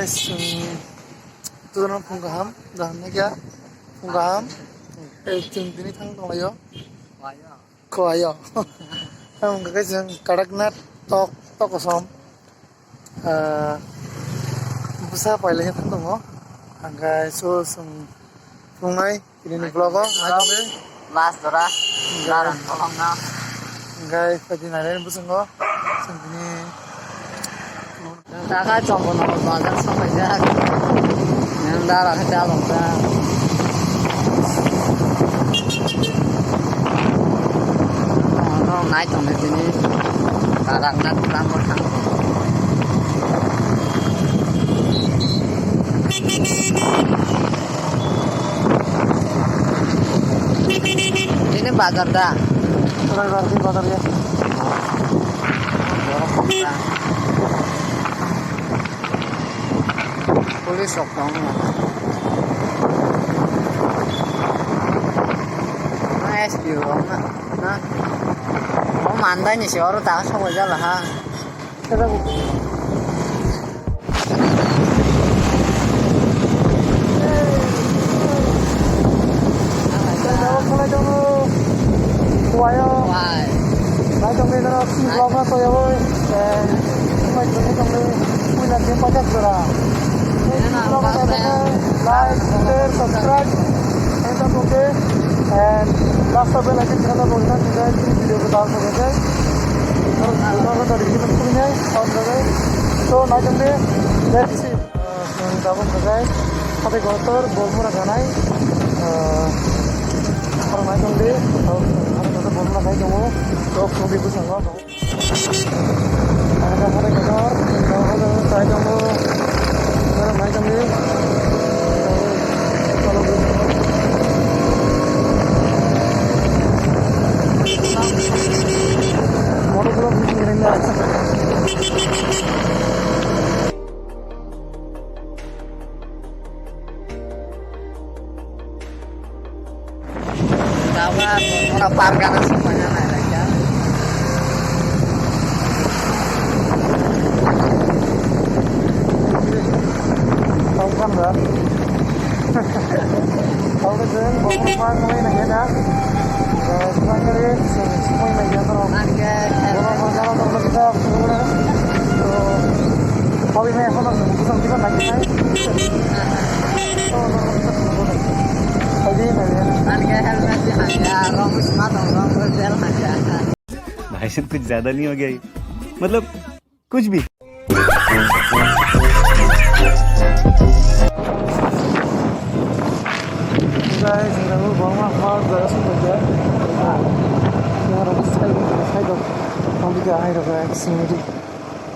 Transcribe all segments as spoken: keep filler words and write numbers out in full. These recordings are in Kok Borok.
Chwng tuno phung kaham, kaham na kya? Phung kaham. Eh, chwng tini thang tonglaio. Khowai o. Ang hwnkhe chwng Kadaknath tok, tok kosom. Ah, bwsa pailai thang tongo. Hwnkhe so chwng phungnai tini ni vlog o nai tongdi. Last jora. Hwnkhe. Narang kolong no. Hwnkhe phaidi nailai bwskango. Chwng tini Taka chongo no bazar sokaijak. Nang dara khe dalok jak. Ono nai tong tini. Tarak na tamo thang. Ini bazar da. Bazar, bazar ya. Police rok tong ma. Na S P O rok na, na. O mandai ni se oro ta sokoi jala ha. Why? Naitongni norok si vlog no toyawoi, eh, mai tongni tongni puila khe pachak jora. Vlog no like, share, subscribe, and okay, and last of bell icon khana bo khana video ko dal ko khana. Vlog no tadi khana. So naitongni, let's see. Chwng tabuk hwnkhe hatai kotor bolmura ganai. Khoroknai tongdi, hatai kotor bolmura khai tongo. Tok tongdi bwskango. Hatai kotor, chwng tabuk chai tongo. Khoroknai tongdi. Motor vlog bisingo ringna. Dawa, ora parkana semuanya naik lagi ya. Tahu kan, Mbak? Tahu kan, Mbak? Mau main lagi ya, Kak? Eh, semuanya lagi, semuanya lagi ya, Kak? Oke. Kalau mau jalan, kalau kita, kalau Pawi mai hono bwsang kiba nai nai. Pawi mai ya. Ani ke helmet di hanya, rong sma tong, rong bel hanya. भाई साहब, कुछ ज्यादा नहीं हो गया ये? मतलब, कुछ भी। Guys, ini aku bawa mahal, guys, sudah ya. Ya, rong side, side of, nanti dia akhir, guys, sendiri.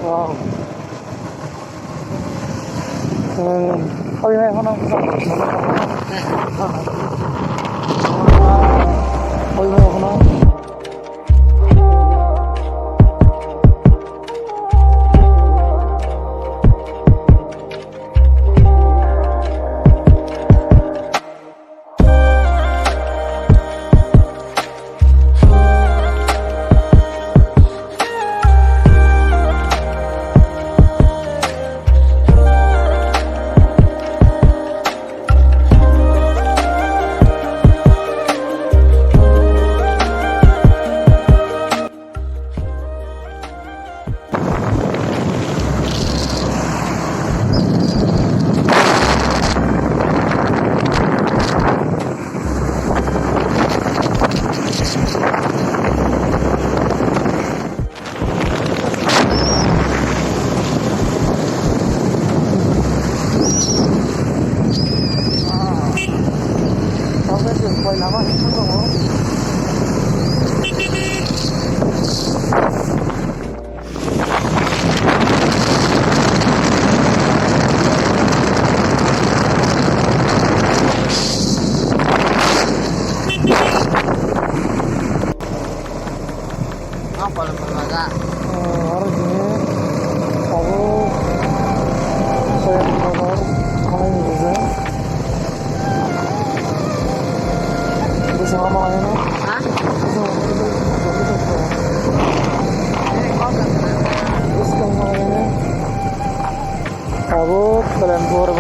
Wow. Eh, oh iya, mana? Oh iya, mana?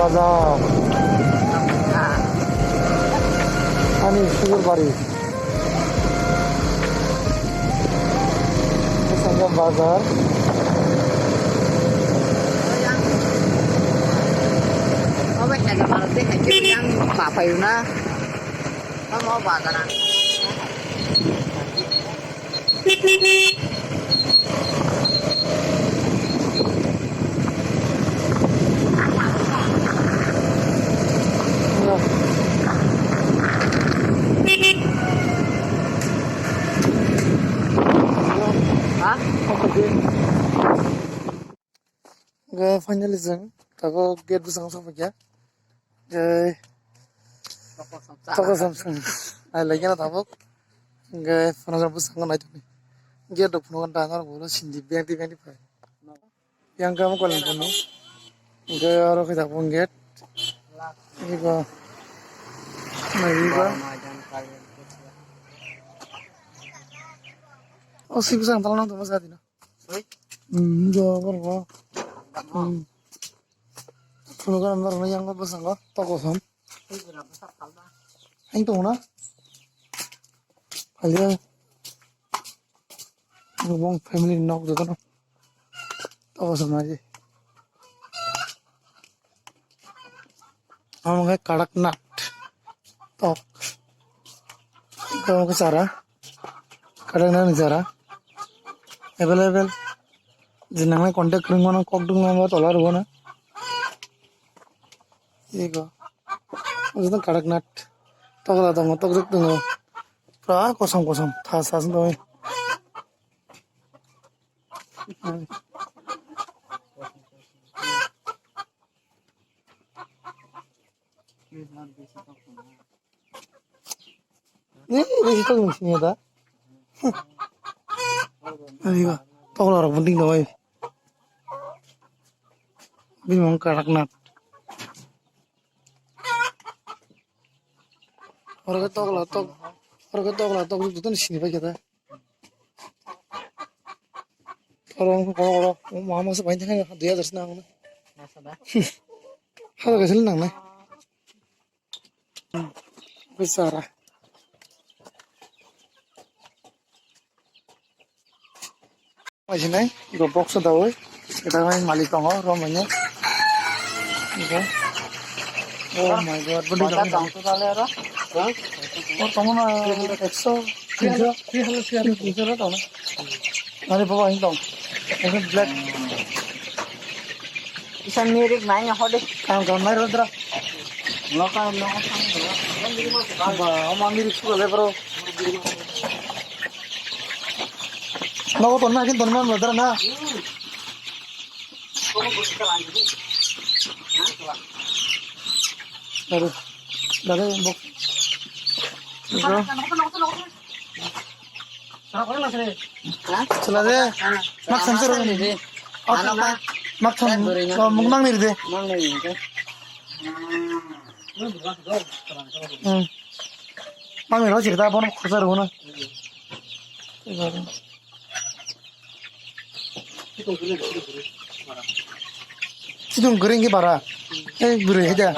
Bazar. Ani Sujur Bari. Sangha Bazar. Obe kaya barat de kaya yang bapak yuna. Kamu bazaran. Ha? Hwnkhe finally chwng tabuk gate bwskango sokphaikha. Tei toko samsung nai laikha na tabuk. Hwnkhe phunukjak bwskango naitokni gate rok phunukgo da norok ulo sindi bengdi bengdi phai. Yang khe omo koilam phunuk. Hwnkhe oro khe tabuk gate. Ego. Nai ego. O sibsa ang talano tongma sa dino. Hmm, jo, borok. Hmm. Phunukgo norokno yang bwskango toko sam. Ang tongo na? Phalia. Bong family nok jotono. Toko sam naidi. Omo khe Kadaknath tok. Omo khe chara. Kadaknath ni chara. Available. Je nangnai contact kwrwng mano, kok dwng mano, tola rwmano. Ego. Omo khe Kadaknath. Tokla tongo, tokjak tongo. Pura kosom kosom. Tha sa song tongwi. Eh, bisi tok nung sini da. Ani ba, tokla rok bunding dawai. Bini mung Kadaknath. Oro khe tokla tok, oro khe tokla tok jotono sini pai khe da. Oro wngkha kotor kotor, o mama se bai thangkhe dui hajar se nang. Hajar kaisa le nangnai. Bichara. Paisini, iko box o dawi. Ita ngai malik tongo, rom ini. Iko. Oh my God, budi Pojak tongo. Tong tu tale ro? Hah? Oh, tongo na ekso, tinso. Tinso na tongo. Nari baba ini tong. Ini black. Isan mirik nai nya hode. Kam kam nai rodra. Loka loka. Ba, om mirik suka le bro. Nogo tonna kin tonna madara na. Dare, dare, bok. Sila de, mak san sero. Mak san, mak san, muknang ni de. Hmm. Mang ni rosir ta bono khorsa rwna. Chidung gring ki bara. Eh, bwrwi hai da.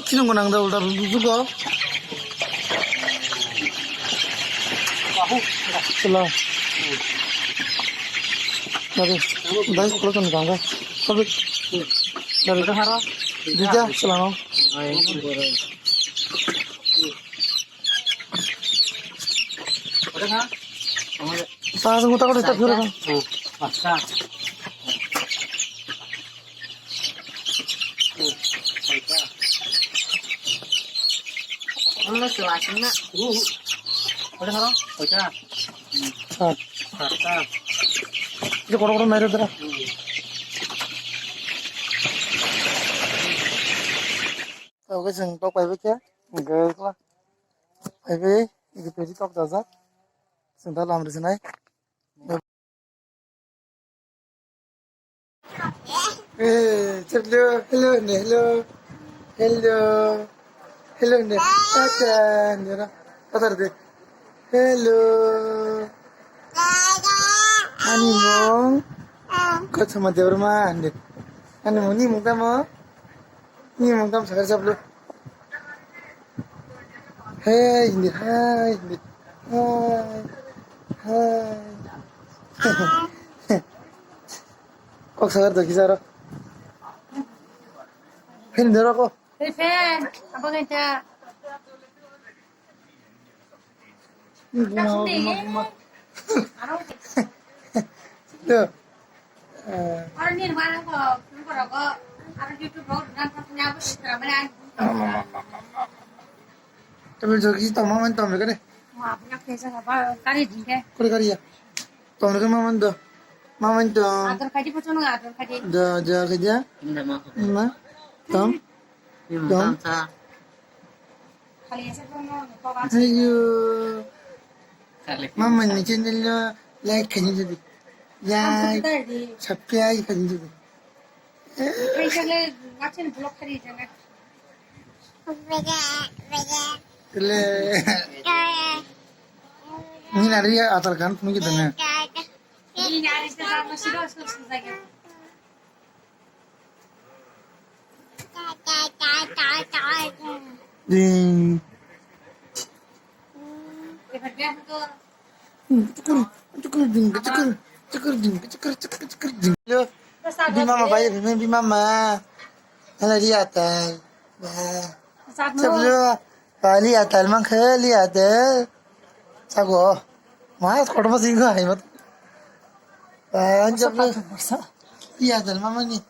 Chidung gwnang da ulta bugo. Chwla. Dai, dai, chwla chwla chwla. Dai, dai, dida, chwla no. Ta jung ta ko ta phiro. Ano sila sila. Udah haro, pecah. Ah. Pecah. Itu kotor kotor main dara. Oke, sing tok pai bai khe. Oke, kla. Pai bai, ini pedi tok dajak. Sing dalam di sini. Eh, hello, hello, ne, hello. Hello. Hello, ne. Tata, ne, ra. Tata, de. Hello. Ani mong. Kau sama dia bermain, de. Ani mo ni mung tamo? Ni mung tam sakar sablu. Hey, hindi, hi, hindi. Hi, hi. Kok sakar to kisaro. Hindi roko. Hey, fan. Apa kita? Tuh. Eh, tapi jogi tama main tama kene. Kore kariya. Tama kene mama do. Mama do. Ador kaji pacono ador kaji. Da da kaja. Ma. Tam. Tam. Ayo. Mama ni channel lo like khaini jadi. Like, subscribe khaini jadi. Le. Ni nari atal kan pun kita na. Ding. Cukur, cukur ding, cukur, cukur ding, cukur, cukur, cukur ding. Yo, bi mama bai, bi mama. Hala ri atal. Wah. Sablo. Ba li atal mang khe li atal. Sago. Mas kotor mas ingo hai mat. Ba, sablo. Li atal mama ni.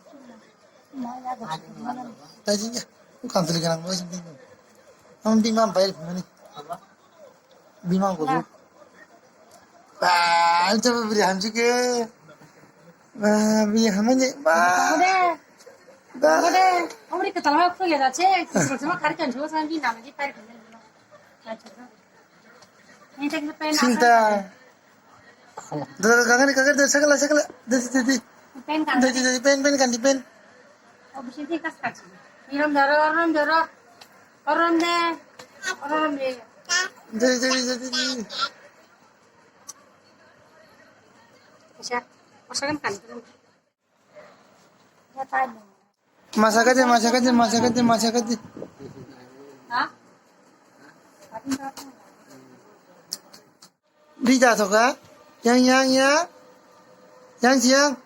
Tadi ya, bukan tadi kan aku sih. Ang di mam bayar mana? Di mam ko. Ba, ang coba beri ham juga. Ba, beri ham aja. Ba. Ba. Ore ke talwa ko le dace, ke talwa kar kan jo san bi na ma ji par kan. Sinta. Dada, kagani, kagani, dada, sakala, sakala. Dada, dada. Pen kan. Dada, dada, pen, pen, kandi, pen. Oh, bisa di kas kaci. Iram daro, orom daro. Orom de. Orom de. Dada, dada, dada, dada. Bisa. Pasakan kan. Masakate, masakate, masakate, masakate. Rita toka. Yang, yang, yang. Yang siang.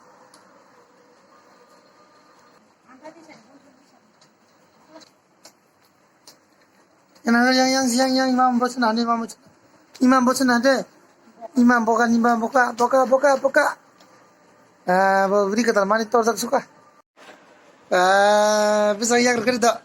Yang, yang, yang, yang, yang, imam bosan ane, imam bosan. Imam bosan ane. Imam boka, imam boka, boka, boka, boka. Ah, bo beri ketar mani torjak suka. Ah, bisa yang kerja.